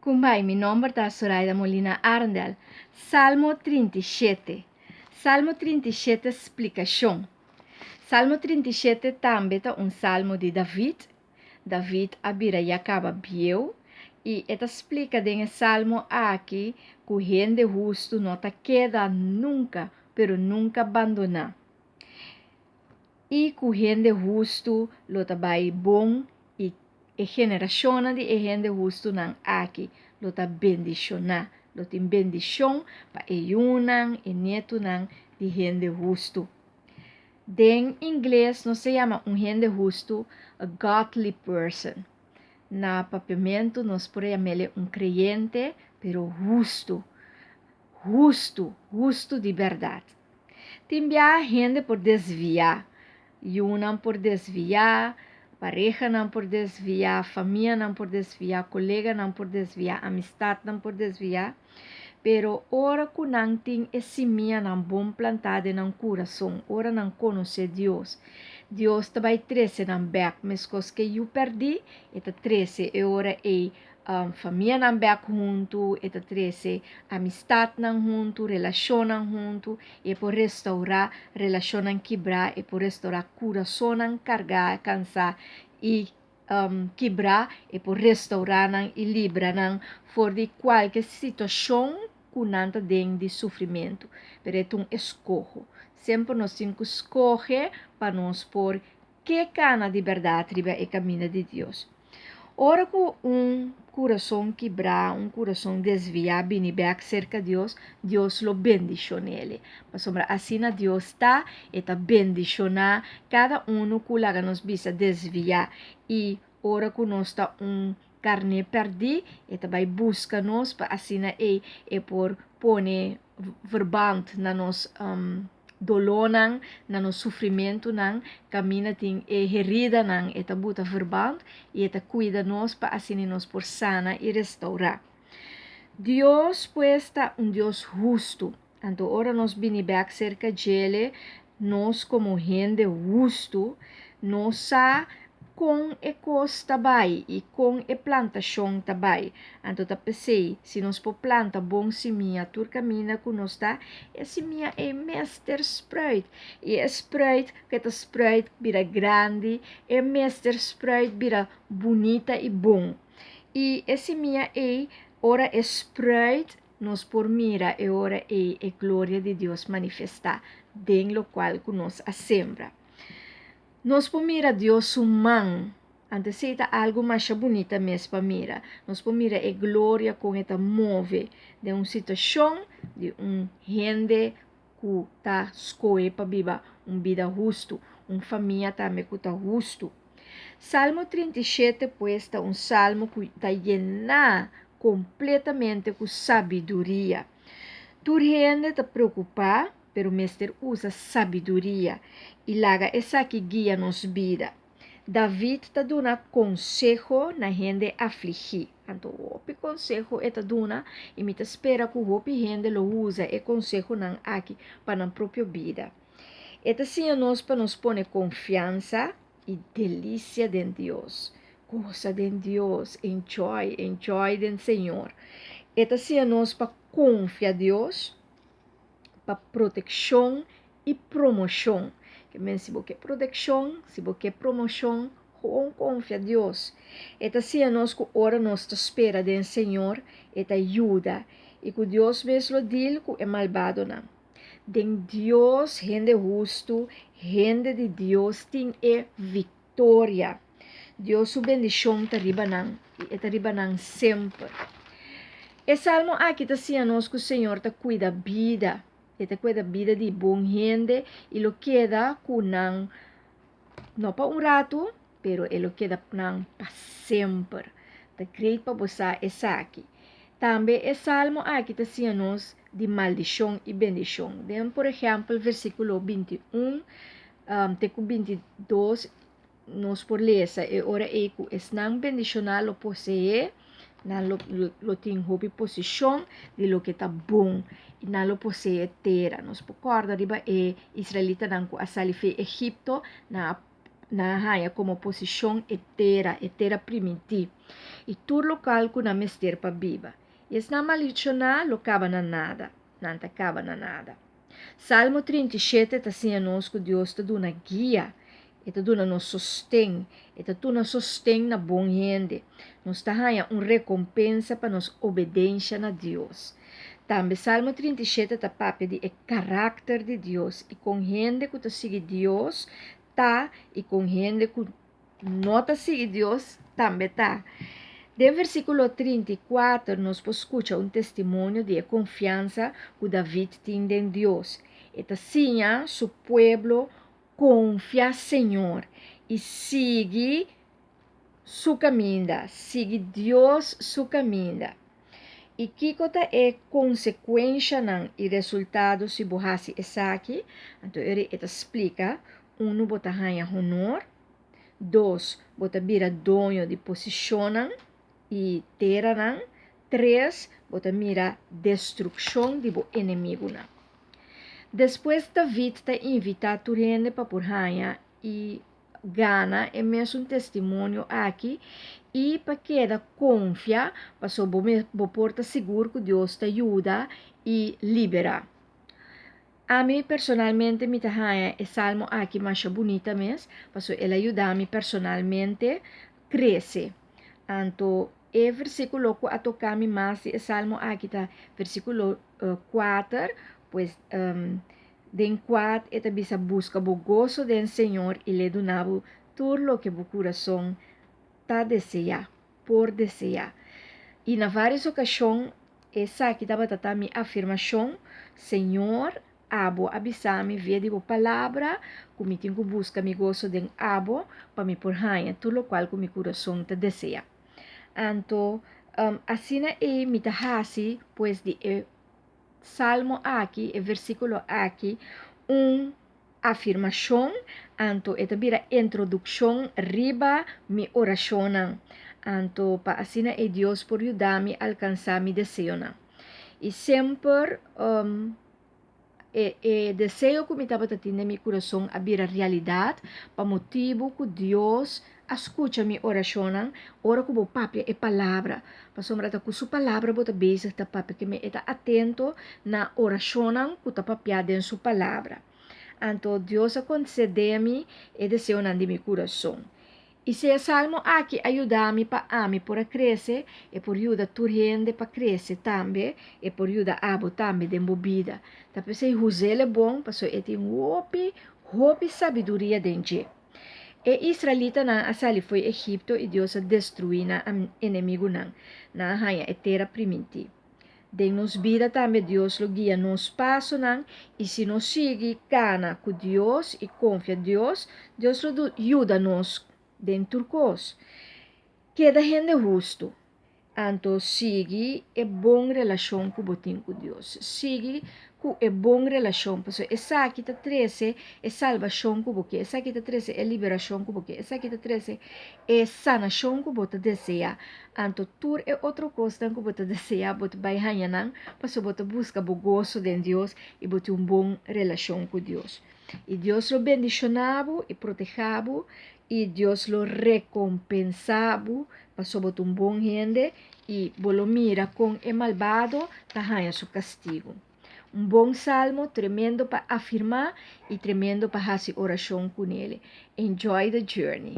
Kumbai, mi nomber ta Soraida Molina Arendel. Salmo 37. Salmo 37 splikashon. Salmo 37 tambe ta un salmo di David. David a bira ya kaba bieu i e ta splika den e salmo aki ku hende hustu no ta keda nunka, pero nunka bandoná. I ku hende hustu lo ta bai bon i e generashonnan di e hende hustunan aki lo ta bendishoná. Lo tin bendishon pa e yunan, e nietunan di hende hustu. Den ingles nos ta yama un hende hustu a godly person. Na papiamentu nos por yam'ele un kreyente, pero hustu. Hustu, hustu di bèrdat. Tin biaha hende por desviá, yunan por desviá, parehanan por desviá, famianan por desviá, koleganan por desviá, amistatnan por desviá. Pero ora ku nan tin e simianan bon plantá den nan kurason, ora nan konosé Dios, Dios ta bai trese nan bèk meskos ku e yu pèrdí, e ta trese e ora ei famianan bèk huntu, e ta trese amistatnan huntu, relashonnan huntu, i e por restourá relashonnan kibrá, e por restourá kurasonnan kargá, kansá i kibrá, e por restourá nan i libra nan for di kualke situashon ku nan ta den di sufrimentu. Pero e ta un eskoho. Semper nos tin ku skohe pa nos por ke kana di bèrdat riba e kaminda di Dios. Ora ku un kurason kibrá, un kurason desviá bini bèk serka Dios, Dios lo bendishon'é. Pasobra asina Dios ta, e ta bendishoná kada unu ku laga nos bisa desviá. I ora ku nos ta un karné pèrdí, e ta bai buska nos pa asina ei e por pone verband na nos dolónan, na nos sufrimentunan, kaminda tin e heridanan, e ta buta verband i e ta kuida nos pa asina nos por sana i restourá. Dios pues ta un Dios hustu. Anto ora nos bini bèk serka djele, nos komo hende hustu, nos sa kon e kos ta bai i kon e plantashon ta bai. Anto ta p'esei, si nos por planta bon simia tur kaminda ku nos ta, e simia ei mester spruit. I e spruit ku e ta spruit bira grandi, e mester spruit bira bunita i bon. I e simia ei, ora e spruit, nos por mira e ora ei e gloria di Dios manifestá den lokual ku nos a sembra. Nos por mira Dios su man. Anto esei ta algu masha bunita mes pa mira. Nos por mira e gloria kon e ta move den un situashon di un hende ku ta skohe pa biba un bida hustu, un famia tambe ku ta hustu. Salmo 37 pues ta un salmo ku ta yená kompletamente ku sabiduria. Tur hende ta preokupá pero mester usa sabiduria i laga esaki guia nos bida. David ta duna konseho na hende afligí. Anto hopi konseho e ta duna i mi ta spera ku hopi hende lo usa e konsehonan aki pa nan propio bida. E ta siña nos pa nos pone konfiansa i delisia den Dios. Gosa den Dios, enjoy, enjoy den Señor. E ta siña nos pa konfia Dios pa protekshon i promoshon. Ke men si bo ke protekshon, si bo ke promoshon, gewoon konfia Dios. E ta siña nos ku ora nos ta spera den Señor, e ta yuda i ku Dios mes lo dil ku e malbadonan. Den Dios hende hustu, hende di Dios tin e viktoria. Dios su bendishon ta riba nan i e ta riba nan semper. E salmo aki ta siña nos ku Señor ta kuida bida. E ta kuida bida di bon hende i lo keda ku nan no pa un ratu, pero e lo keda ku nan pa semper. Ta great pa bo sa esaki. Tambe e salmo aki ta siña nos di maldishon i bendishon. Den por ehèmpel versíkulo 21 te ku 22 nos por lesa e ora ei ku esnan bendishoná lo poseé, nan lo, lo tin hopi posishon di loke ta bon i nan lo poseé tera. Nos por kòrda riba e israelitanan ku a sali for Egipto, nan a. Nan a haña komo posishon e tera, e tera primintí, i tur lokal ku nan mester pa biba. I esnan maldishoná lo kaba na nada, nan ta kaba na nada. Salmo 37 ta siña nos ku Dios ta duna guia, e ta duna nos sosten, e ta duna sosten na bon hende. Nos ta haña un rekompensa pa nos obedensha na Dios. Tambe Salmo 37 ta papia di e karakter di Dios i kon hende ku ta sigui Dios ta i kon hende ku no ta sigui Dios tambe ta. Den versíkulo 34 nos por skucha un testimonio di e konfiansa ku David tin den Dios. E ta siña su pueblo konfia Señor i sigui su kaminda, sigui Dios su kaminda. I kiko ta e konsekuenshanan i resultado si bo hasi esaki? Anto e ta splika, unu, bo ta haña honor, dos, bo ta bira doño di posishonnan i teranan, tres, bo ta mira destrukshon di bo enemigunan. Despues David ta invitá tur hende pa por haña i gana e mesun testimonio aki i pa keda konfia, pasobra bo mes bo por ta sigur ku Dios ta yuda i liberá. Ami personalmente mi ta haña e salmo aki masha bunita mes, pasobra el a yuda mi personalmente krese. Anto e versíkulo ku a toka mi mas di e salmo aki ta versíkulo 4, pues den kua e ta bisa buska bo goso den Señor i l'e duna bo tur loke bo kurason ta deseá, por deseá. I na vários okashon esaki tabata ta mi afirmashon, Señor, abo a bisa mi via di bo palabra ku mi tin ku buska mi goso den abo pa mi por haña tur lokual ku mi kurason ta deseá. Anto, asina ei mi ta hasi pues di e salmo aki, e versíkulo aki, un afirmashon, anto e ta bira introdukshon riba mi orashonnan, anto pa asina ei Dios por yuda mi alkansá mi deseonan. I semper e e deseo ku mi tabata tin den mi kurason a bira realidat pa motibu ku Dios a skucha mi orashonnan ora ku bo papia e palabra, pasobra ta ku su palabra bo ta bezig ta papia, ke e ta atento na orashonnan ku ta papiá den su palabra. Anto Dios a konsedé mi e deseonan di mi kurason. I si e salmo aki a yuda mi pa ami por a krese, e por yuda tur hende pa krese tambe, e por yuda abo tambe den bo bida. Ta p'esei huz'el e bon, pasobra e tin hopi, hopi sabiduria den dje. E israelitanan a sali fo'i Egipto i Dios a destruí nan enemigunan. Nan a haña e tera primintí. Den nos bida tambe Dios lo guia nos pasonan i si nos sigui kana ku Dios i konfia Dios, Dios lo yuda nos den tur kos. Keda hende hustu. Anto sigui e bon relashon ku bo tin ku Dios. Sigui ku e bon relashon, pasobra esaki ta trese e salbashon ku bo ke, esaki ta trese e liberashon ku bo ke, esaki ta trese e sanashon ku bo ta deseá. Anto tur e otro kosnan ku bo ta deseá bo ta bai haña nan, pasobra bo ta buska bo goso den Dios i bo tin un bon relashon ku Dios. I Dios lo bendishoná bo i protehá bo i Dios lo rekompensá bo pasobra bo ta un bon hende i bo lo mira kon e malbado ta haña su kastigu. Un bon salmo, tremendo pa afirmá i tremendo pa hasi orashon ku nele. Enjoy the journey!